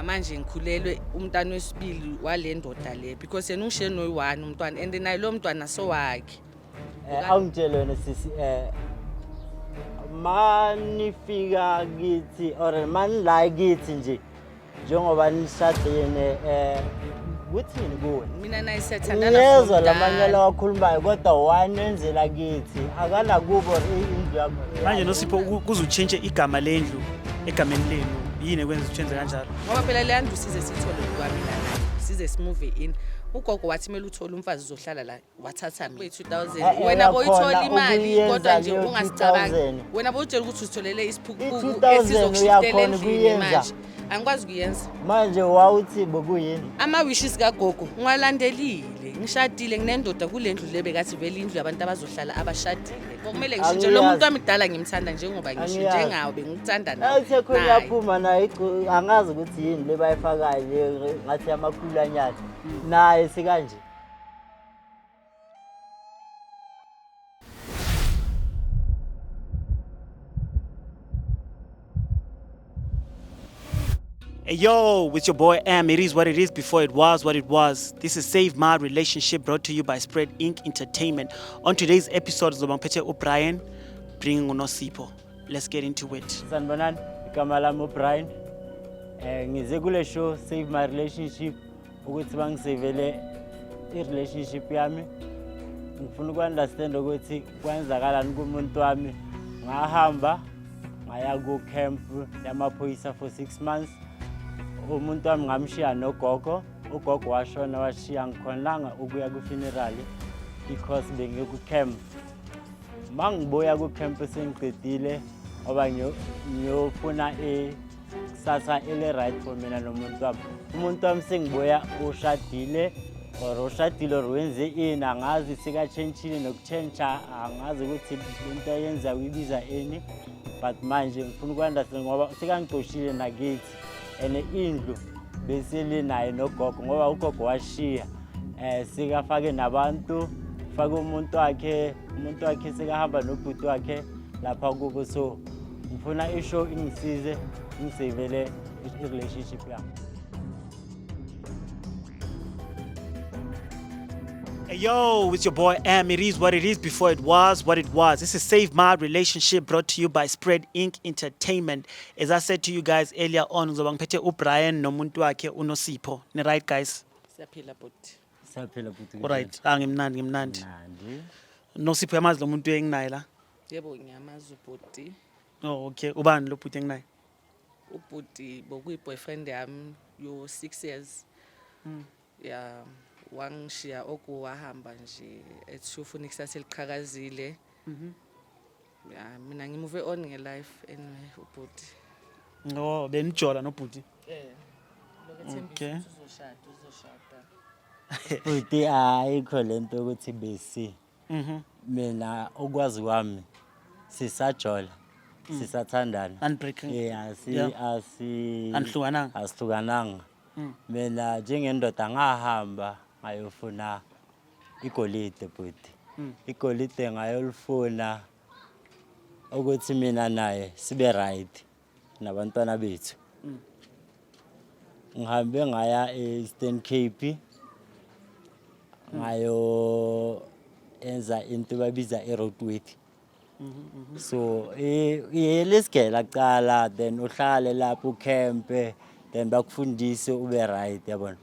Namanje ngikhulelwe umntana wesibili wale ndoda le because yena ungishiye noyi-one umntwana and naye lowo mntwana sowakhe. Awungitshele wena sisi, manifika kithi or manila kithi nje njengoba nishadene, kuthini kuwe? Mina naye siyathandana. Ngiyezwa from la manyala kudala. wakhulumayo, kodwa wanenzela kithi akanakubo indlu yakho. Manje Nosipho, kuze utshintshe igama lendlu egameni lenu, yini ekwenza utshenze kanjalo? Ngoba phela leya ndlu size siyithole kwamina naye, size simove in. Ugogo wathi kumele uthole umfazi uzohlala la, wathatha mina 2000. Wena Uyakhona boyithola imali ukuyenza kodwa nje leyo ungasicabangi. 2000. Wena bowutshela ukuthi uzitholele isiphukuphuku I-2000 esizokushifutela uyakhona endlini. ukuyenza. Manje angikwazi ukuyenza. Manje wawuthi bokuyini? Ama-wishes kagogo ngiwalandelile, ngishadile, nginendoda kule ndlu le, bekathi vele indlu yabantu abazohlala abashadile. Kumele ngishintshe lo muntu Angiyazi. wami, kudala ngimthanda njengoba ngisho Angiyazi. njengawe bengikuthanda nawe. Ayithe khona Naye. iyaphuma naye, angazi ukuthi yini le bayifakayo le ngathi yamakhulanyana naye sikanje. Hey yo, it's your boy M. It is what it is before it was what it was. This is Save My Relationship, brought to you by Spread Inc. Entertainment. On today's episode, zoba ngiphethe uBrian bringing uNosipho. Let's get into it. Sanibonani, igama lami uBrian. Ngize kule show Save My Relationship ukuthi bangisavele i-relationship yami. Ngifuna uku-understand ukuthi kwenzakalani kumuntu wami. Ngahamba ngaya ku-camp yamaphoyisa for 6 months. Umuntu wami ngamshiya nogogo. Ugogo washona washiya, ngikhonanga ukuya ku-funeral because bengiku-camp. Mangibuya ku-camp sengiqedile ngoba ngiyofuna ikusasa ele-right for mina nomuntu wami. Umuntu wami sengibuya ushadile or ushadile or wenze ini angazi, sekatshentshile nokutshentsha, angazi ukuthi lento ayenza uyibiza ini, but manje ngifuna uku-understand ngoba sekangicoshile nakithi and indlu besele naye nogogo ngoba ugogo washiya, sikafake nabantu, fake umuntu wakhe, umuntu wakhe sekahamba nobhuti wakhe lapha kubo. So ngifuna ishow ingisize ingisavele i-relationship yami. Hey yo, it's your boy M. It is what it is before it was what it was. This is Save My Relationship, brought to you by Spread Inc. Entertainment. As I said to you guys earlier on, ngizoba ngiphethe uBrian nomuntu wakhe uNosipho. Ni right, guys? Siyaphila bhuti. Siyaphila bhuti. Alright. Ah, ngimnandi, ngimnandi. Mnandi. Nosipho, yamazi lo muntu enginaye la? Yebo, ngiyamazi ubhuti. Oh, okay. Ubani lo bhuti enginaye? Ubhuti bokuyi-boyfriend yami yo 6 years. Ya, wangishiya oku wahamba nje ethi ufuna ikusasa eliqhakazile. Ya, mina ngimove on nge-life anyway ubhuti. Oh, benijola nobhuti. Lokho Okay. uzoshada, uzoshada. Bhuti, ayikho lento ukuthi besi mina ukwazi kwami sisajola, sisathandana. Unbreaking. Yeah, asi asi Anihlukananga? Asihlukananga. Mina njengendoda ngahamba ngayofuna igolide bhuti. Igolide ngayolifuna ukuthi mina naye sibe right nabantwana bethu. Ngihambe ngaya e-Eastern Cape, ngayo enza into babiza i-roadwork. So lesigela kuqala, then uhlale lapho ukhempe, then bakufundise ube right, yabona.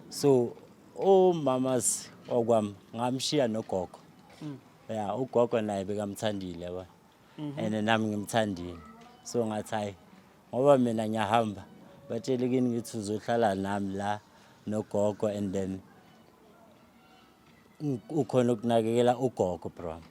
So umamas okwami ngamshiya nogogo. Ya, ugogo naye bekamthandile, yabona, and nami ngimthandile. So ngathi hayi, ngoba mina ngiyahamba, batshele kini ngithi uzohlala nami la nogogo and then ukhona ukunakekela ugogo, bro.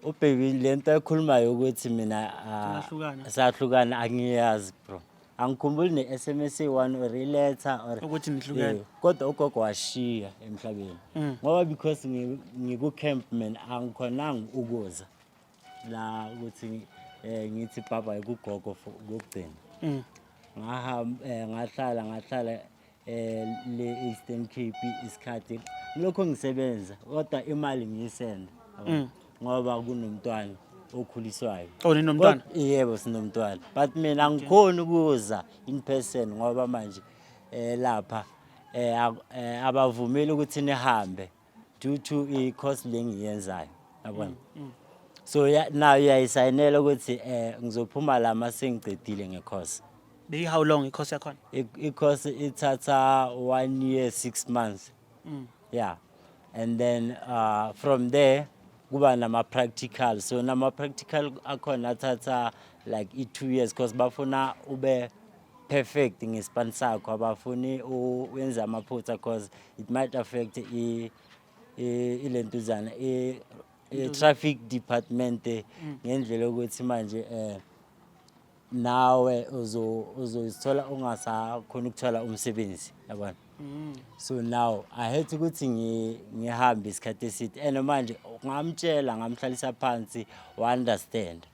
Ubheki lento ayikhulumayo ukuthi mina Nahlukana. sahlukana, angiyazi bro, angikhumbuli ne-SMS eyi-one or iletha or Ukuthi nihlukene. Eh, kodwa ugogo washiya emhlabeni ngoba because ngiku-camp mina angikhonanga ukuza la ukuthi ngithi bye kugogo for kokugcina. Ngahamba, ngahlala le Eastern Cape isikhathi lokho ngisebenza, kodwa imali ngiyisenda, yabo. Ngoba kunomntwana. okhuliswayo. Oh, ninomntwana? Yebo, sinomntwana, but mina angikhoni ukuza in person ngoba manje lapha abavumeli ukuthi nihambe due to i-course le ngiyenzayo, yabona. So nayo uyayisayinela ukuthi ngizophuma la mase ngicedile nge-course. Beyi how long i-course yakhona? I-course ithatha 1 year 6 months, yeah, and then from there kuba nama-practical. So nama-practical akhona athatha like i-2 years because bafuna ube perfect ngesipani sakho, abafuni wenze amaphutha because it might affect ilentuzana i-traffic department ngendlela yokuthi manje nawe uzozithola ungasakhona ukuthola umsebenzi, yabona. So now I had ukuthi ngihambe isikhathi eside and manje ngamtshela, ngamhlalisa phansi, wa-understand.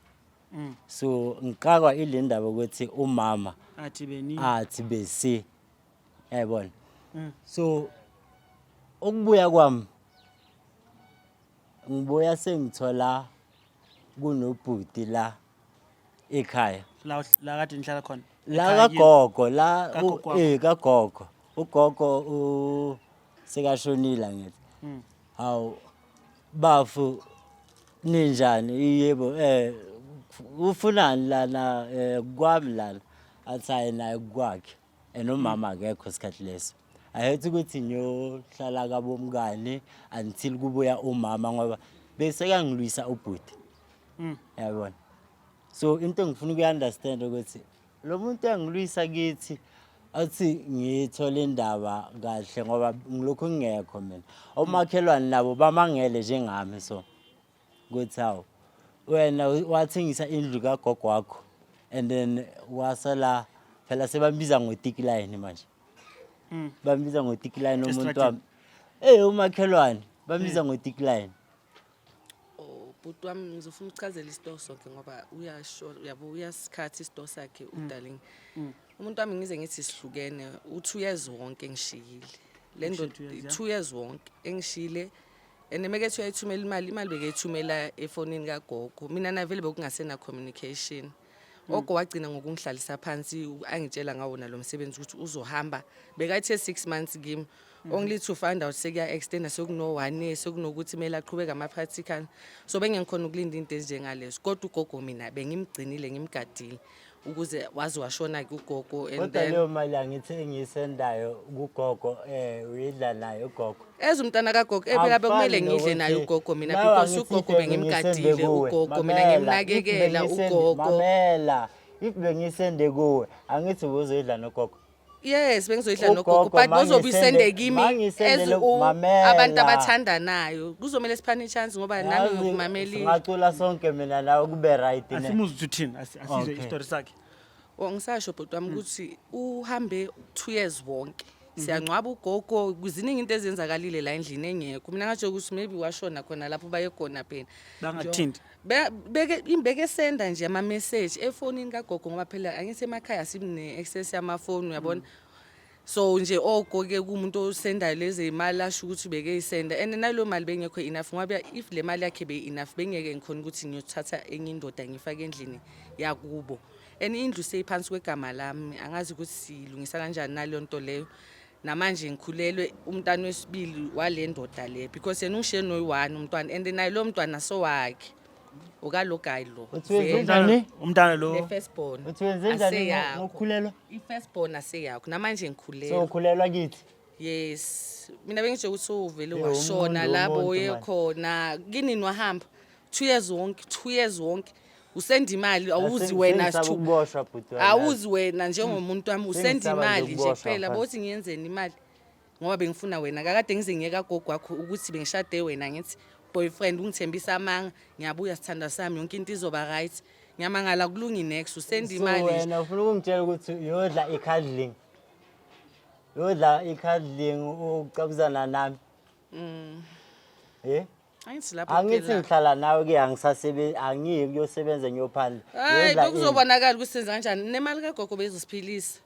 So ngixakwa ile ndaba ukuthi umama athi beni athi besi, yayibona. So ukubuya kwami, ngibuya sengithola kunobhuti la ekhaya. La kade nihlala khona? La. Ekhaya kini? Kagogo la. Kagogo wakho? Kagogo. Ugogo sekashonile ngithi. Hawu bafu, ninjani? Yebo, ufunani lana kwami lana? Athi hayi, naye kwakhe and umama akekho isikhathi leso. Ahethi ukuthi ngiyohlala kabomkani until kubuya umama ngoba bese kangilwisa ubhuti, yabona. So into engifuna ukuyi-understand ukuthi lo muntu engilwisa kithi athi ngithole indaba kahle ngoba ngilokhu ngingekho mina. Omakhelwane nabo bamangele njengami, so ukuthi hawu, wena wathengisa indlu kagogo wakho and then wasala phela sebambiza ngo-tickline manje. Bambiza ngo-tickline umuntu Estradini? wami. Umakhelwane bambiza ngo-tickline. Oh, bhuti wami, ngizofuna ukuchazela isitori sonke ngoba uyasho, uyabo, uyasikhathi isitori sakhe udarling. Umuntu wami, ngize ngithi sihlukene u-2 years wonke ngishiyile le Ushiye ndoda. 2 years, yeah? 2 years wonke engishiyile and mekethi uyayithumela imali, imali bekeyithumela efonini kagogo. Mina naye vele bekungasena communication. Ogo wagcina ngokungihlalisa phansi, angitshela ngawo nalo msebenzi ukuthi uzohamba. Bekathe 6 months kimi, only to find out sekuya-extenda, sekuno-one year, sekunokuthi kumele aqhubeke ama-practical. So bengengikhona ukulinda into ezinjengalezo, kodwa ugogo mina bengimgcinile, ngimgadile ukuze waze washona-ke ugogo and Kodwa then leyo mali angithi engiyisendayo kugogo uyidla naye ugogo? Eze umntana kagogo, phela bekumele Akufani ngidle naye nokuthi ugogo mina nawe because angithi ugogo if bengimgadile bengisende kuwe, ugogo mina, mamela, if ngimnakekela ugogo. Mamela, if bengisende kuwe angithi ubuzoyidla nogogo? Yes, bengizoyidla Ugogo nogogo, but bozobe isende kimi mangisendele- as mamela. abantu abathandanayo. Kuzomele siphane i-chance ngoba nami Yazi, ngikumamelile. singacula sonke mina nawe kube right ne. Asimuzwe ukuthi uthini, asizwe Okay. isitori sakhe. Oh, ngisasho bhuti wami ukuthi uhambe 2 years wonke, siyangcwaba ugogo, ziningi into ezenzakalile la endlini engekho mina. Ngatsho ukuthi maybe washona khona lapho baye khona phela. Bangathinti? Beke imbeke senda nje ama-message efonini kagogo ngoba phela angithi emakhaya sine-access yamafoni, uyabona. So nje ogo-ke kuwumuntu osendayo lezi imali, asho ukuthi bekeyisenda and naleyo mali bengekho enough ngoba if le mali yakhe beyi-enough bengeke ngikhona ukuthi ngiyothatha enye indoda ngifake endlini yakubo and indlu seyiphansi kwegama lami. Angazi ukuthi siyilungisa kanjani naleyo nto leyo. Namanje ngikhulelwe umntana wesibili wale ndoda le because yena ungishiye noyi-one umntwana and naye loyo mntwana sowakhe okalo guy lo. Uthi wenze Vele. njani? Umntana lo. Le first born. Uthi wenze njani Aseyakho. ngokukhulelwa? I-first born aseyakho, namanje ngikhulelwe. So ukhulelwa kithi? Yes, mina bengisho ukuthi uvele Yo, washona umuntu labo womuntu uye man. khona kinini, wahamba 2 years wonke, 2 years wonke usenda imali, awuzi wena Sengisaba ukuboshwa bhuti wami. Awuzi wena njengomuntu wami usenda Sengisaba nje imali nje ukuboshwa, kuphela. mfana. Bothi ngiyenzeni imali ngoba bengifuna wena kakade, ngize ngiye kagogo wakho ukuthi bengishade wena, ngithi boyfriend ungithembisa amanga, ngiyabuya sithanda sami, yonke into izoba right. Ngiyamangala kulungi next usenda So imali nje. wena ufuna ukungitshela ukuthi uyodla i-cuddling, uyodla i-cuddling ucabuzana nami? Angithi lapho Angithi phela ngihlala nawe ke, angisasebenzi, angiyi kuyosebenza, ngiyophandla. Hayi, Uyodla ini? bekuzobonakala ukuthi senza kanjani nemali kagogo bezosiphilisa.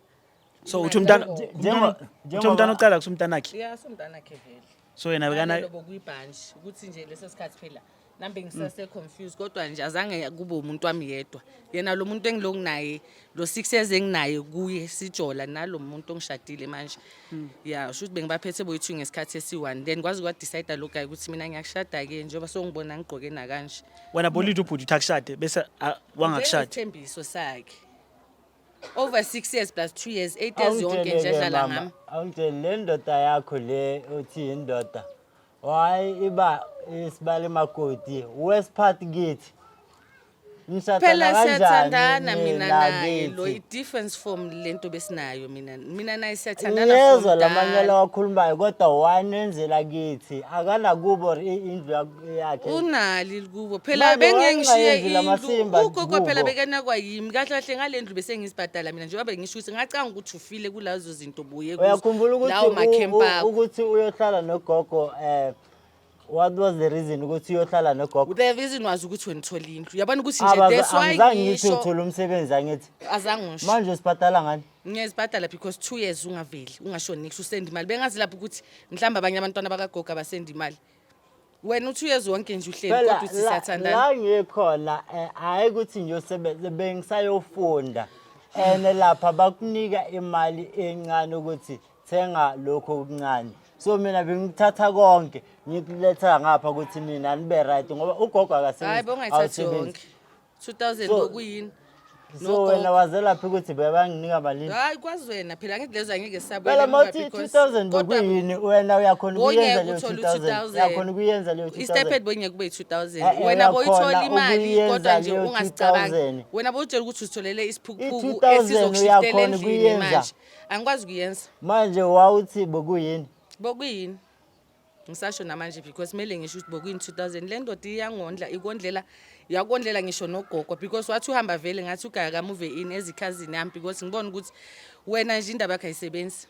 So uthi umntana uthi umntana uqala kusumntanakhe? Ya, somntanakhe vele. So yena bekana Nalelo bokuyibhantshi ukuthi nje leso sikhathi phela. Nambe ngisase confused, kodwa nje azange kube umuntu wami yedwa. Yena lo muntu engiloku naye lo 6 years enginaye kuye sijola nalo muntu ongishadile manje. Ya, shuthi bengibaphethe boyi-two ngesikhathi esi-one, then kwaze kwa-decide lo guy ukuthi mina ngiyakushada ke njengoba songibona ngigqoke nakanje. Wena bolide ubhuti uthi akushade bese wangakushadi. Njengesithembiso sakhe. Over 6 years plus 2 years, 8 years yonke nje Awungitshele-ke, edlala mama, ngami. Awungitshele le ndoda yakho le othi indoda. Why iba isibale makoti worst part kithi. Nishadana Phela kanjani siyathandana mina nina naye lo, kithi? i-difference from lento besinayo mina naye siyathandana Ngiyezwa from la manyala dala. wakhulumayo kodwa wanenzela kithi akanakubo or indlu yakhe. Unali kubo phela. Manje Bengeke ngishiye wayengayenzi la indlu masimba ugogo phela kubo. bekenakwa yimi kahle kahle ngale ndlu bese ngizibhadala mina, njengoba bengisho ukuthi ngacanga ukuthi ufile kulazo zinto buye kuzo, Uyakhumbula ukuthi lawo makhempi akho. Ukuthi uyohlala nogogo, what was the reason ukuthi uyohlala nogogo? The reason was ukuthi wena uthole indlu, uyabona ukuthi nje that's why Angizange ngithi ngisho. uthola umsebenzi, angithi? Azange ngisho. Manje usibhadala ngani? Ngiyazibhadala because 2 years ungaveli, ungasho nix, usenda imali, bengazi lapho ukuthi mhlawumbe abanye abantwana bakagogo abasenda imali, wena u-2 years wonke nje uhleli, Phela kodwa uthi la siyathandana. la ngikhona, hhayi ukuthi ngiyosebenza, bengisayofunda and lapha bakunika imali encane ukuthi thenga lokho okuncane, so mina bengithatha konke ngikuletha ngapha ukuthi nina nibe right ngoba ugogo Hayi, akasebenzi, bongayithathi awusebenzi. yonke 2000. Bokuyini? So wena wazelaphi ukuthi bebanginika malini? Hayi, kwazi wena phela, angithi lezo angeke Phela sisabuyela mawuthi 2000 bekuyini, wena uyakhona ukuyenza leyo Bongeke uthole 2000? u-2000. Uyakhona ukuyenza leyo 2000? Istipend bongeke kube yi-2000. Eh, Wena boyithola uyakhona imali ukuyenza kodwa nje leyo ungasicabangi. 2000. Wena bowutshela ukuthi uzitholele isiphukuphuku I-2000 esizokushiftela uyakhona endlini. ukuyenza. Manje angikwazi ukuyenza. Manje wawuthi bekuyini? Bokuyini? Ngisasho namanje because kumele ngisho ukuthi bokuyini 2000. Le ndoda iyangondla, ikondlela, yakondlela ngisho nogogo because wathi uhamba vele ngathi ugaya kamuve ini ezikhazini yami because ngibona ukuthi wena nje indaba yakho ayisebenzi.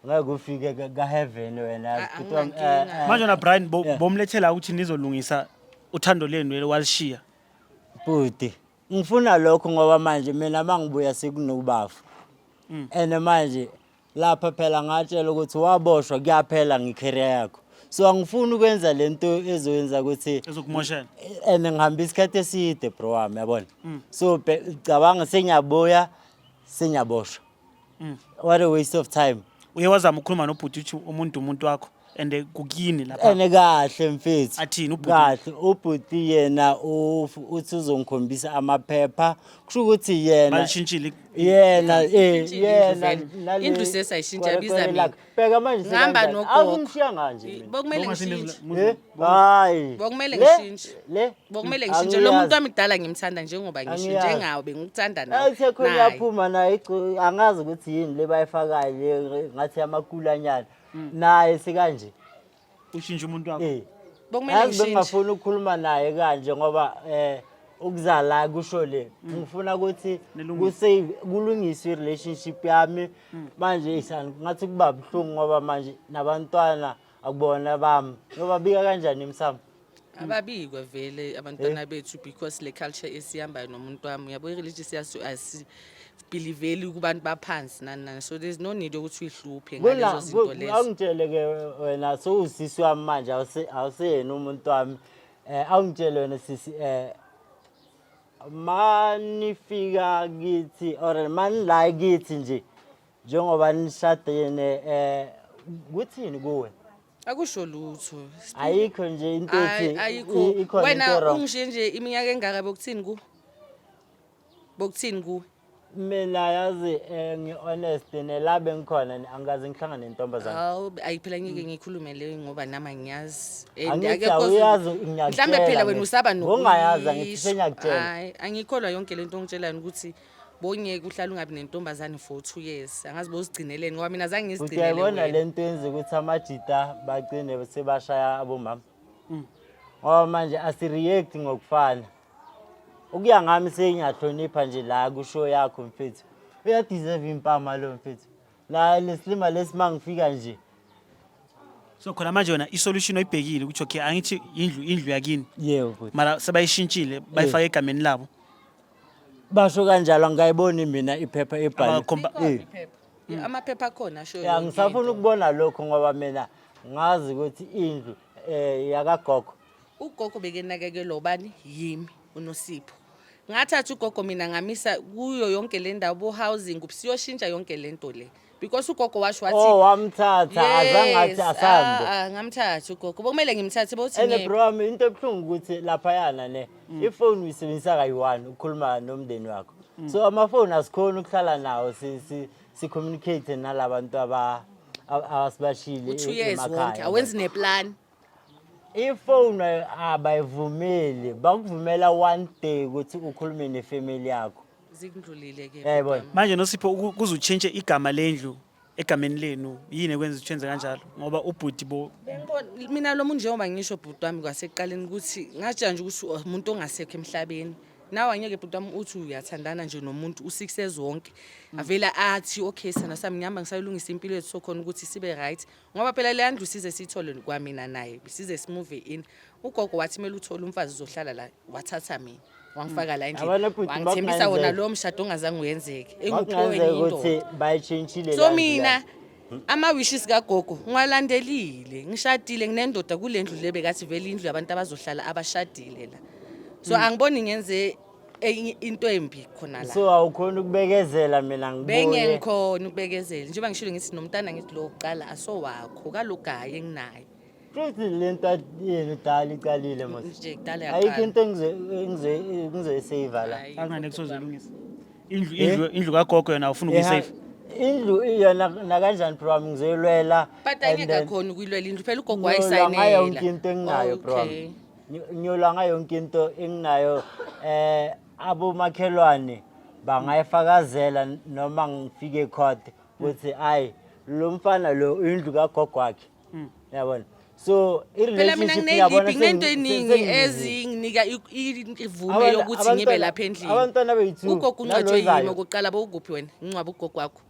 Ngeke ufike ka-heaven wena. Ah, Bhuti wami, anginankinga. Manje na Brian Yeah. bomlethela ukuthi nizolungisa uthando lenu lelo walishiya. Bhuti, ngifuna lokho ngoba manje mina mangibuya sekunobafu and manje lapha phela ngatshela ukuthi waboshwa, kuyaphela nge-career yakho, so angifuni ukwenza lento ezoyenza ukuthi Ezokumoshela. And ngihamba isikhathi eside, bro wami, yabona, so cabanga sengiyabuya sengiyaboshwa, what a waste of time. Uye wazama ukukhuluma nobhuti uthi umuntu wakho and kukini lapha? Ene kahle mfethu. Athini ubhuti? Kahle, ubhuti yena uthi uzongikhombisa amaphepha, kusho ukuthi yena Balishintshile. Yena Ishintshile indlu yena vele. Indlu sesayishintsha, yabiza kwerekwere mina. lakhe. Bheka manje Ngihamba sekanjani. nogogo. Awungishiya nganje mina. Bokumele Bongasinde ngishintshe. Eh, hayi. Bokumele ngishintshe. Le Bokumele ngishintshe lo muntu wami, kudala ngimthanda njengoba ngisho Angiyazi. njengawe bengikuthanda nawe. Ayithe khona Naye. iyaphuma naye angazi ukuthi yini le bayifakayo le ngathi amakulanyana naye sekanje. Ushintshe umuntu wakho. Eh. Bokumele Yazi ngishintshe. bengingafuni ukukhuluma naye kanje ngoba ukuzala kusho le ngifuna ukuthi Nilungise. kusave, kulungiswe i-relationship yami. Manje isani ngathi kuba buhlungu ngoba manje nabantwana akubona bami, ngobabika kanjani emsamo? Ababikwe vele abantwana bethu because le culture esihambayo nomuntu wami, uyabo, i-religious yaso asibhiliveli kubantu baphansi nani nani, so there's no need yokuthi uyihluphe ngalezo zinto lezo. Awungitshele ke wena, sowusisi wami manje, awuseyena umuntu wami, awungitshele wena sisi, manifika kithi or manila kithi nje njengoba nishadene, kuthini kuwe? Akusho lutho. Ayikho nje into Ayi, ethi ayikho. ikhona Wena into wrong. ungishiye nje iminyaka engaka, bokuthini ku bokuthini kuwe? Mina yazi, ngi-honest nela bengikhona angikaze ngihlangane nentombazane. Hawu, ayi phela ngeke ngikhulume leyo ngoba nami angiyazi. And Angithi akekho awuyazi, mhlambe ngiyakutshela phela wena ngithi. usaba Ngongayazi, angithi nokuyisho. sengiyakutshela. Hayi, angikholwa yonke lento ongitshelayo ukuthi bongeke uhlale ungabi nentombazane for 2 years. Angazi bozigcineleni ngoba mina zange Futhi ngizigcinele uyayibona wena. le nto yenza ukuthi amajita bagcine sebashaya abomama ngoba manje asi-react ngokufana. Ukuya ngami sengiyahlonipha nje la kusho yakho mfethu, uyadeserve impama lo mfethu la lesilima lesi mangifika nje. So khona manje wena isolution oyibhekile ukuthi okay, angithi indlu yakini? Yebo bhuti. Mara sebayishintshile, bayifake egameni labo. Basho kanjalo, angikayiboni mina iphepha ebhali. Ikhona iphepha. Amaphepha akhona asho Ya, yonke ngisafuna into. ukubona lokho ngoba mina ngazi ukuthi indlu yakagogo. Ugogo bekenakekelwa ubani? Yimi, uNosipho. Ngathatha ugogo mina ngamisa kuyo yonke le ndawo, bo-housing, siyoshintsha yonke le nto le, because ugogo washo wathi Oh, wamthatha, azange athi Yes, asambe. ah, ah, ngamthatha ugogo, bokumele ngimthathe bothi And ngeke. bro wami, into ebuhlungu ukuthi laphayana ne ifoni uyisebenzisa kayi-one ukukhuluma nomndeni wakho, so amafoni asikhoni ukuhlala nawo si-communicate nalabantu abasibashile U-2 years wonke emakhaya. awenzi neplan. Ifoni abayivumeli, bakuvumela one day ukuthi ukhulume nefamily yakho. Zikundlulile-ke. Yayibona. Manje Nosipho, kuze utshintshe igama lendlu egameni lenu, yini ekwenza utshenze kanjalo, ngoba ubhuti bo Bengibona mina lo muntu, njengoba ngisho bhuti wami kwasekuqaleni, ukuthi ngatshela nje ukuthi umuntu ongasekho emhlabeni nawe angeke, bhuti wami, uthi uyathandana nje nomuntu u-6 years wonke, avele athi, "Okay sana sami, ngihamba ngisayolungisa impilo yethu sokhona ukuthi sibe right," ngoba phela leya ndlu size siyithole kwamina naye, size simove in. Ugogo wathi kumele uthole umfazi uzohlala la, wathatha mina wangifaka la endlini, Yabona bhuti, wangithembisa wona makungenzeka- lowo mshado ongazange uyenzeke, enguphiwe Makungenzeka enye ukuthi indoda. bayitshintshile So la ndlu. mina ama-wishes kagogo ngiwalandelile, ngishadile, nginendoda kule ndlu le, bekathi vele indlu yabantu abazohlala abashadile la, so angiboni ngenze enye into embi khona la. So awukhoni ukubekezela mina ngibuye? Bengengikhona ukubekezela, njengoba ngishilo ngithi nomntana, ngithi lo wokuqala asowakho kalogayi enginayo. Futhi le nto yenu dala icalile mos. Nje kudala Ayikho yaqala. into engizoyiseyiva la. Hayi. Akungane kusozolungisa indlu, indlu kagogo yona awufuna ukuyisave? Indlu yona nakanjani bro wami ngizoyilwela. But And angeke akhona ukuyilwela indlu phela, ugogo Ngiyolwa ngayo yonke wayisayinela. into enginayo bro wami. Ngiyolwa ngayo yonke into enginayo. Abomakhelwane bangayifakazela noma ngifike court ukuthi ayi, lo mfana lo, indlu kagogo wakhe, yabona. So Phela mina i-relationship ngiyabona nginelipi, nginento eningi sengibizile. ezinginika ivume yokuthi ngibe lapha endlini. Abantwana bethu Ugogo ungcwatshwe yimi nalozayo. okokuqala. Bowukuphi wena ngingcwaba ugogo wakho?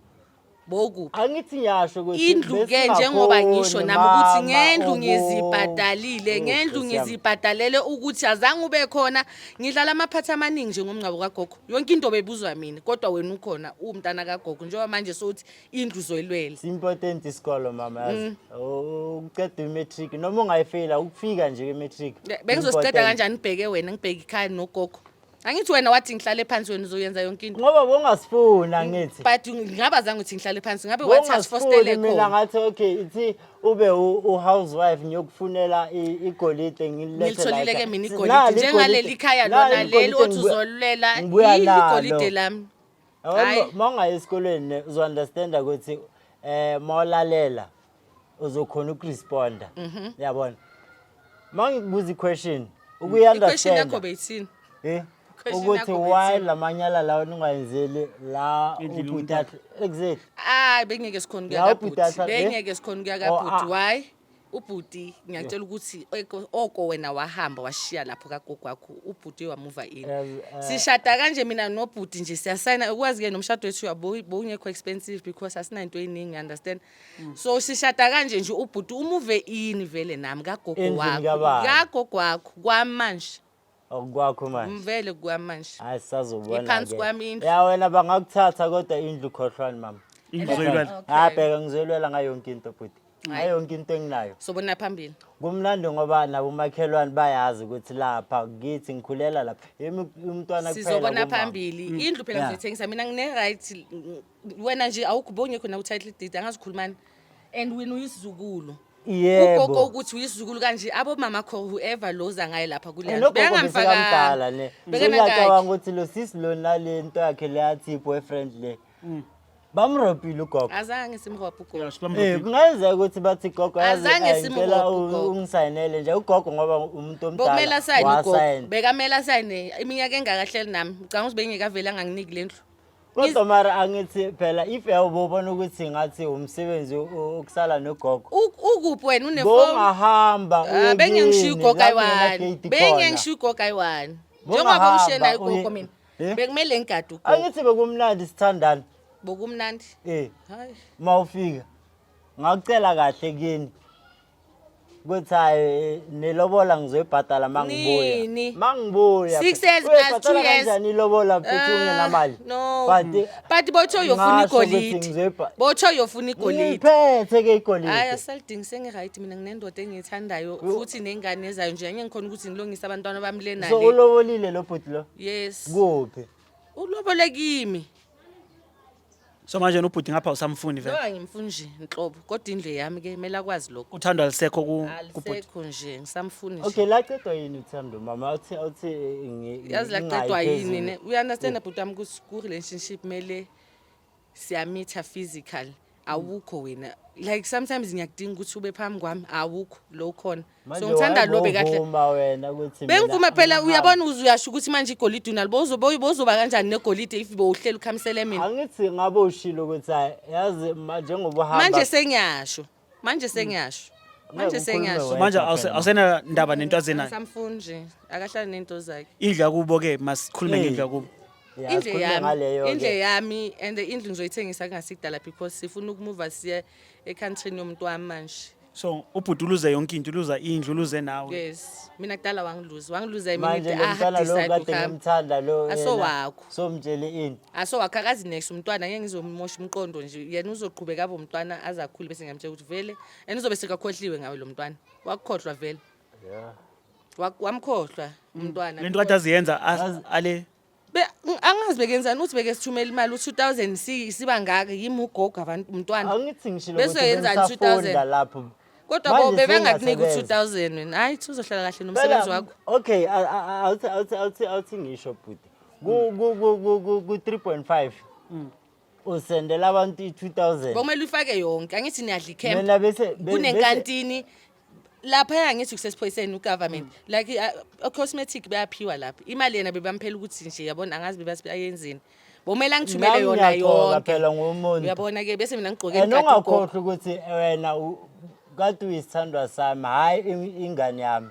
Bowukuphi? Angithi ngiyasho ukuthi Indlu-ke, njengoba ngisho nami ukuthi besingakhoni, ngendlu mama, ngizibhadalile Oh, ngendlu, Nkosi yami. ngizibhadalele ukuthi azange ube khona. Ngidlala amaphathi amaningi njengomngcwabo kagogo, yonke into bebuzwa mina, kodwa wena ukhona uwumntana kagogo, njengoba manje sokuthi indlu uzoyilwela. It's important isikolo mama, yazi. Ukuceda i-matric noma ungayifeyila, ukufika nje kwi-matric. Bengizosiqeda Important. kanjani ngibheke wena, ngibheke ikhaya nogogo? Angithi wena wathi ngihlale phansi, wena uzoyenza yonke into. Ngoba bongasifuni angithi. But ngingaba zange uthi ngihlale phansi, ngabe wathi Bongasifuni asifostele mina khona. ngathi okay, ithi ube u-housewife, ngiyokufunela igolide ngililethe la Ngilitholile ke ekhaya. mina Nali igolide njengaleli khaya nali lona leli igolide othi uzolwela ngibuya igolide nalo. lami. Hhayi. Uma ungaya esikolweni ne, uzo-understanda ukuthi mawulalela uzokhona ukuresponda, yabona, uma ngikubuza i-question I-question yakho ukuyi-understanda. beyithini? Eh Question ukuthi yakho why beyithini? lamanyala lawa ningayenzeli la Endlini ubhuti yomntwana. Exactly. Hayi, bengeke sikhona ukuya La kabhuti. ubhuti eh? Bengeke sikhona ukuya Oh, kabhuti. ah. Why? Ubhuti, ngiyakutshela ukuthi oko wena wahamba washiya lapho kagogo wakho, ubhuti wamuva ini. Sishada kanje mina nobhuti nje, siyasayina, ukwazi-ke nomshado wethu bowungekho expensive because asinanto eningi, understand? So sishada kanje nje, ubhuti umuve ini vele nami kagogo Endlini wakho. kabani? Kagogo wakho kwamanje. Okwakho manje? Vele kwamanje. Hayi, sisazobona Iphansi ke. kwami indlu. Ya, wena bangakuthatha, kodwa indlu khohlwani mama. Indlu uzoyilwela? Okay. Hayi, bheka, ngizoyilwela ngayo yonke into bhuti, ngayo yonke into enginayo. Sobona phambili. Kumnandi ngoba nabomakhelwane bayazi ukuthi lapha kithi ngikhulela lapha, yimi umntwana kuphela Sizobona kumama. phambili. Indlu phela ngizoyithengisa mina, ngine-right. Wena nje awukho, bowungekho naku-title deed, angazikhulumani, and wena uyisizukulu. Yebo. Ugogo ukuthi uyisizukulu kanje, abomama kho, whoever loza ngaye lapha kule And ndlu, nogogo besekamdala ne. Bekenangaki? Ngiyacabanga ukuthi lo sisi lo nale nto yakhe le athi boyfriend le, bamrobhile ugogo. Azange simrobhe ugogo. Yeah, sibamrobhile. Kungenzeka ukuthi bathi, "Gogo, yazi, Azange ngicela simrobhe ugogo. ungisayinele nje ugogo," ngoba umuntu omdala Bokumele asayine ugogo. wasayina. Bekamele asayine iminyaka engakahleli nami, ngicabanga ukuthi bengingekavele anganginiki le ndlu. Kodwa mara angithi phela if yawubona ukuthi ngathi umsebenzi ukusala nogogo, Ukuphi wena unefoni? bongahamba uye Ah, bengengishiya kini, ugogo lapho ayi-one. kungenagate khona. Bengengishiya ugogo ayi-one, njengoba Bongahamba ungishiye naye ugogo mina, Eh? bekumele ngigade ugogo. Angithi bekumnandi sithandana? Bokumnandi. Eh. Hayi. Uma ufika ngakucela kahle kini. Ukuthi hayi, nelobola ngizoyibhadala mangibuya. Nini? Mangibuya. 6 years plus 2 Uyoyibhadala years. kanjani ilobola mfethu ungenamali? No. But But botho uyofuna ngasho ukuthi igolide. Botho uyofuna igolide. Ngiyiphethe ke igolide. Hayi, asalidingi, sengi-right mina, nginendoda engiyithandayo futhi nengane ezayo nje. Angeke ngikhona ukuthi ngilungise abantwana bami le So nale. ulobolile lo bhuti lo? Yes. Kuphi? Ulobole kimi. So manje ubhuti ngapha usamfuni Lo vele? angimfuni nje nhlobo, kodwa indlu yami ke kumele akwazi lokho. Uthando alisekho kubhuti? Alisekho nje, ngisamfuni nje. Okay, laqedwa yini uthando mama? Awuthi Yazi laqedwa ngingayi yini phezulu. ne? Uya-understand bhuti wami ukuthi ku-relationship kumele siyamitha physical. Awukho wena, like sometimes ngiyakudinga ukuthi ube phambi kwami, awukho lo khona. Manje So ngithanda lo bekahle. wayebovuma wena ukuthi mina Bengivuma phela. angihambi. Uyabona, uze uyasho ukuthi manje igolide unalo, bozoba kanjani negolide if bowuhlela ukhamisele mina? Angithi ngabe ushilo ukuthi hayi, yazi njengoba uhamba. Manje sengiyasho, manje sengiyasho, manje Ngeke ukhulume sengiyasho. So manje Wena phela. awusena ndaba nento azenayo? Angisamfuni nje, akahlale nento zakhe. Indlu yakubo-ke, masikhulume Hey. ngendlu yakubo. Ya, Indlu sikhulume yami, ngaleyo-ke. indlu yami, and indlu ngizoyithengisa kungasikudala because sifuna ukumuva siye e-countryni yomuntu wami manje. So ubhuti uluze yonke into, uluza indlu, uluze nawe? Yes, mina kudala wangiluza, wangiluza. Manje lo mntwana lo kade ngimthanda lo yena, Asowakho. somtshele ini? Asowakho, akazi next umntwana, ngeke ngizomosha umqondo nje. Yena uzoqhubeka abe umntwana aze akhule, bese ngiyamtshela ukuthi vele and uzobe sekakhohliwe ngawe lo mntwana, wakukhohlwa vele. Wamkhohlwa umntwana. Lento kade aziyenza ale. Angazi bekenzani, uthi bekesithumela imali u-2000 siba ngaka, yimi ugogo, abantu, umntwana. Angithi ngishilo Bese ukuthi yenzani bengisafunda 2000? lapho. Kodwa Manje bo bebengakunika sengiyasebenza. u-2000 wena, hayi, thi uzohlala kahle nomsebenzi Phela, wakho. Okay, awuthi ngisho bhuti. Ku 3.5. Usendela abantu i2000. Bomele uyifake yonke, angithi niyadla i-camp? Mina bese Kunenkantini laphaya, ngithi kusesiphoyiseni u-government, like cosmetic bayaphiwa lapha imali. Yena bebamphela ukuthi nje, yabona, angazi bebathi ayenzini, bomele angithumele Nami yona ngiyagqoka yonke. phela ngumuntu. Uyabona ke, bese mina ngigqoke And ngigade ugogo. ungakhohlwa ukuthi wena kade uyisithandwa sami, hayi ingane yami.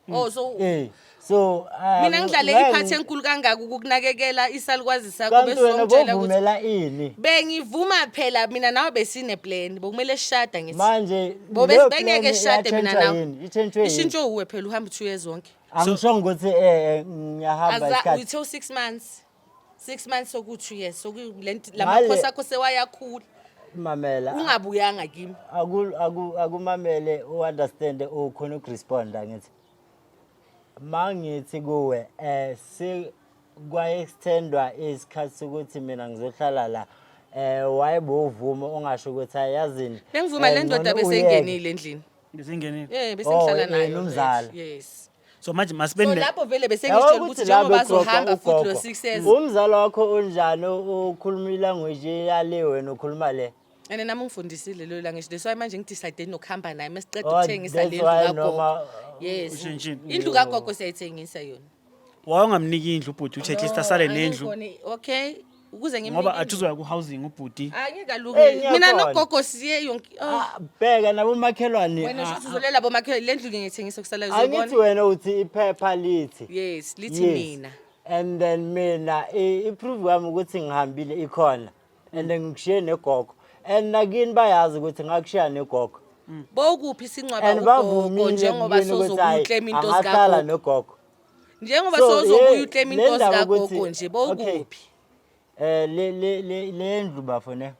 Oh, so Eh, so mina ngidlale ngeke iphathi enkulu kangaka ukukunakekela isalukwazi sakho, Kanti bese wena ungitshela ukuthi bovumela ini? Bengivuma phela, mina nawe besine-plan, bokumele sishada ngithi. Manje Bobe leyo bengeke plan sishade mina iyatshentshwa nawe. yini? Itshentshwe yini? Ishintshwe uwe phela, uhamba 2 years zonke. Angishongo ukuthi ngiyahamba Aza isikhathi. uthe u-6 months, 6 months soku-2 years, lamakhosi akho sewayakhula. Mamela. Ungabuyanga kimi. Akumamele u-understand, ukhona ukuresponda. Ngithi mangithi kuwe sekwa-extendwa isikhathi sokuthi mina ngizohlala la, wayebovuma, ungasho ukuthi ayazini. Bengivuma, le ndoda ngcono uyeke. beseyingenile endlini. Besengenile? Bese Oh, ngihlala nayo. nomzala. Yes. So manje masibe So ne lapho vele bese Yabo ngitshela ukuthi ukuthi la njengoba begogo bazohamba futhi lo ugogo, 6 years. Umzala wakho unjani ukhuluma ilanguage yale, wena ukhuluma le? And nami ungifundisile leyo language, that's why manje ngidecide nokuhamba naye mesiqeda Oh, ukuthengisa that's le ndlu why kagogo. Yes. Ushintshile. Indlu kagogo siyayithengisa yona. Wawungamniki indlu ubhuti, uthi at least asale No, nendlu? angikhoni. Okay, ukuze ngimnike Ngoba indlu. athi uzoya ku-housing ubhuti. Angikalungi. Eh, Mina ngiyakhona. nogogo siye yonke, oh. Ah, bheka nabomakhelwane. Wena shuthi uzolela bomakhelwane, le ndlu ngiyithengisa kusala, Angithi uzobona. wena uthi iphepha lithi Yes, lithi Yes. mina. And then mina i-proof yami ukuthi ngihambile ikhona, and then ngikushiye negogo, and nakini bayazi ukuthi ngakushiya negogo. Bowukuphi singcwaba And ugogo bavumile njengoba kini ukuthi sozobuya hhayi, uclaim into angahlala zikagogo? nogogo. Njengoba So, sozobuya uclaim le into ndaba zikagogo ukuthi nje, bowukuphi? Le ndlu bafo ne,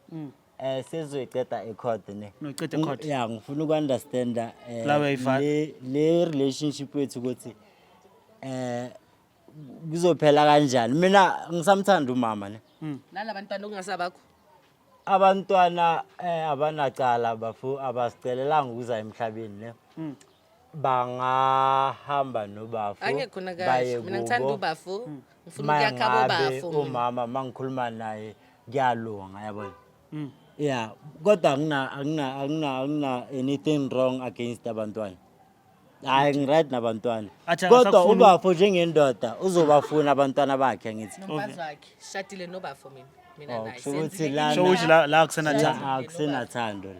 sezoyiceda ecourt ne. Noyiceda ecourt. Ya, ngifuna uku-understanda La uyayivala. le relationship yethu ukuthi kuzophela kanjani. Mina ngisamthanda umama ne. Nalabantwana okungasabakho. Abantwana abanacala bafu, abasicelelanga ukuza emhlabeni ne. Bangahamba nobafu Angeke khona baye kahle. Mina ngithanda kubo. ubafo. Ngifuna ukuyakha Mangabe bobafo mina. umama mangikhuluma naye kuyalunga, yabona, ya, kodwa akuna anything wrong against abantwana, hayi, ngiright nabantwana. Athi Kodwa akasakufuni- ubafo njengendoda uzobafuna abantwana bakhe, ngithi. Nomfazi wakhe. Shadile nobafo mina. Mina Oh, naye. kusho ukuthi Senzile lana- Sho ukuthi la akusenathando. La akusenathando la.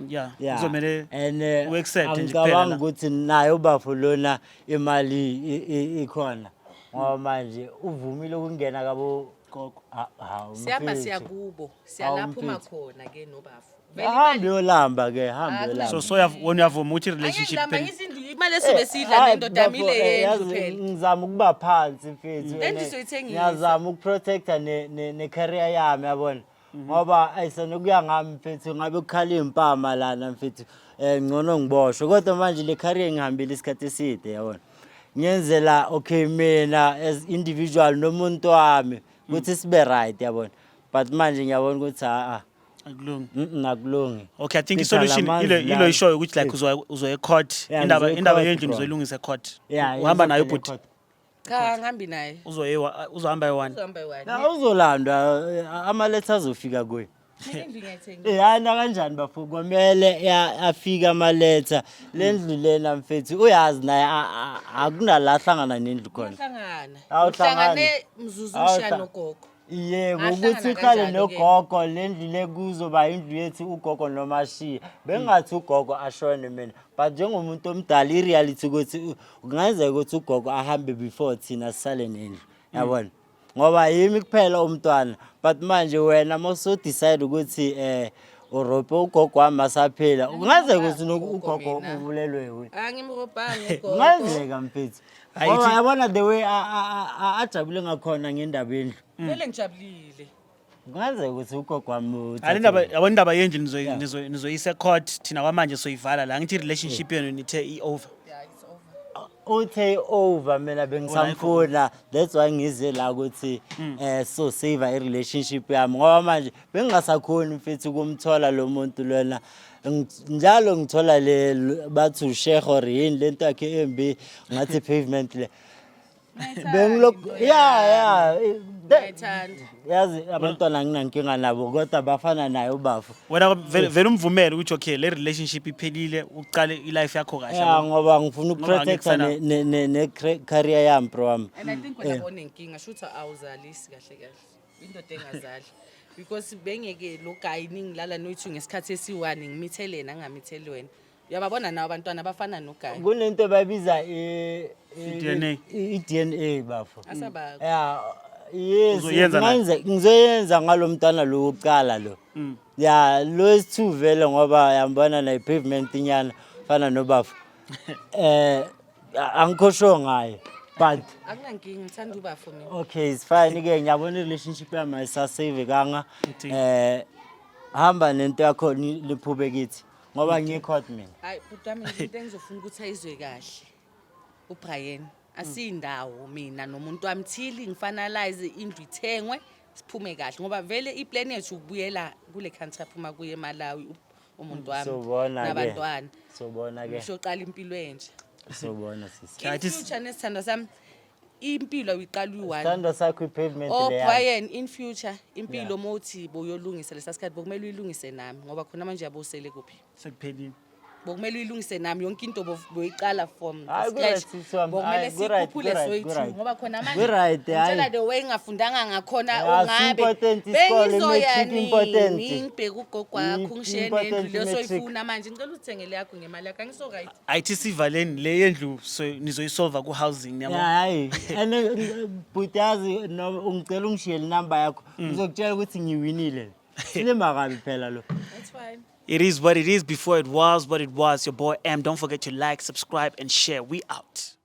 Yeah. Yeah. Kuzomele And u-accept nje kuphela angicabanga la. ukuthi naye ubafo lona imali ikhona, ngoba manje uvumile ukungena kabo. Gogo. Ah, hawu, Sihamba mfethu. siya kubo, siyalaphuma mfethu. khona ke nobafu. Vele Hambe imali- yolamba ke, hambe Ah, yolamba. So wena uyavuma ukuthi i-relationship Angeke phela. ngizindlu imali esuke siyidla nendoda yami ile yendlu phela. Ngizama ukuba phansi mfethu. Le ndlu soyithengisa. Ngiyazama ukuprotecta ne-career yami yabona. Ngoba ayisenokuya ngami mfethu ngabe kukhala impama lana mfethu. Ngcono ngiboshwe kodwa manje le career ngihambile isikhathi eside yabona. Ngiyenzela okay mina as individual nomuntu wami ukuthi sibe right yabona. But manje ngiyabona ukuthi a Akulungi. a akulungi. Okay, I think Chitha i-solution lamanzi ile lana. ishoyo ukuthi like uzoya e-court. Yeah, Indaba ngizoya indaba e-court, yendlu bro. nizoyilungisa e-court. Yeah, Uhamba nayo izophela bhuti. e-court. Cha, ngihambi naye. Uzoyewa uzohamba eyi-one. Uzohamba eyi-one. Na uzolandwa amaletha azofika kuye. Mina indlu ngiyayithengisa. Hayi nakanjani bafo kwamele afike amaletha le ndlu lena mfethu uyazi naye akunala ahlangana nendlu khona. Uyahlangana. Awuhlangani. Uhlangane mzuzu ushiya nogogo. Yebo, Ahlangana ukuthi uhlale kanjalo-ke? nogogo le ndlu le kuzoba indlu yethu ugogo noma ashiye. Bengathi ugogo ashone mina but njengomuntu omdala i-reality ukuthi kungenzeka ukuthi ugogo ahambe before thina sisale nendlu yabona. Ngoba yimi kuphela umntwana but manje wena mawuso-decide ukuthi urobhe ugogo wami asaphila kungenzeka ukuthi Ugogo ugogo mina. ubulelwe wuye. Angimrobhanga ugogo. Kungenzeka mfethu. Hayi, Ngoba yabona the way ajabule ngakhona ngendaba yendlu. Vele ngijabulile. Kungenzeka ukuthi ugogo wami Hayi indaba yabona indaba yendlu nizoyisa e-court thina kwamanje soyivala la ngithi i-relationship yenu nithe i-over. Yeah, it's over. Uthe over mina bengisamfuna, that's why ngize la ukuthi so save i relationship yami ngoba manje bengingasakhoni mfethu ukumthola lo muntu lona. Njalo ngithola le bathi usheikh or yini lento yakhe embi ngathi pavement le bengilokhu ya Ngiyayithanda. Yazi abantwana nginankinga nabo kodwa bafana naye ubafo. Wena vele vele umvumele ukuthi okay le relationship iphelile uqale i-life yakho kahle. Ya Yabo. ngoba ngifuna Ngoba ukuprotecta angeke ne-career yami bro wami. And I think wena bonenkinga shuthi awuzalisi kahle kahle. Indoda engazali. Because bengeke lo guy ningilala noyithu ngesikhathi esi-one ngimithele yena ngingamitheli wena. Uyababona nawo abantwana abafana noguy. Kunento bayibiza I-DNA. i-DNA bafo. Asaba Ya yes. Uzoyenza naye? Ngizoyenza ngalo mntwana lo wokuqala lo. Ya lo wesi-two vele ngoba yambona na i-pavement inyana fana nobafo. Angikho sure ngaye but akunankinga ngithanda ubafo mina. Okay, it's fine ke ngiyabona i-relationship yami ayisasavekanga. Uthini? Hamba nento yakho liphube kithi ngoba ngiye-court mina. Hayi bhuti wami into engizofuna ukuthi ayizwe kahle. uBrian asiyindawo mina nomuntu wami thili ngifinalize indlu ithengwe siphume kahle ngoba vele iplan yethu ukubuyela kule country aphuma kuye eMalawi umuntu wami Sobona ke. nabantwana. Sobona ke. Siyoqala impilo entsha. Sobona sisi. Yeah, In future nesithandwa sami impilo uyiqala uyi-one. Sithando sakho i-pavement Oh leya. Brian in future impilo mawuthi boyolungisa lesa sikhathi bokumele uyilungise nami ngoba khona manje yabosele kuphi. Sekuphelile. Bokumele uyilungise nami yonke into boyiqala from the Hayi, scratch. ku-right, sisi wami. Bokumele Hayi, ku-right, sikhuphule ku-right, soyi-two ku-right. ngoba khona manje Ku-right, hayi. ngitshela the way ngingafundanga ngakhona Ya, ungabe important isikole, bengizoya i-matric important. nini ngibheke ugogo wakho ngishiye Important nendlu leyo i-matric. soyifuna manje ngicela uzithengele yakho ngemali yakho angiso right. Ayithi sivaleni le yendlu so nizoyisolva ku-housing yabo. Ya, hayi and bhuti yazi noma ungicela ungishiyele inamba yakho ngizokutshela ukuthi ngiwinile silima kabi phela lo. That's fine. It is what it is before it was what it was. Your boy M. Don't forget to like, subscribe, and share. We out.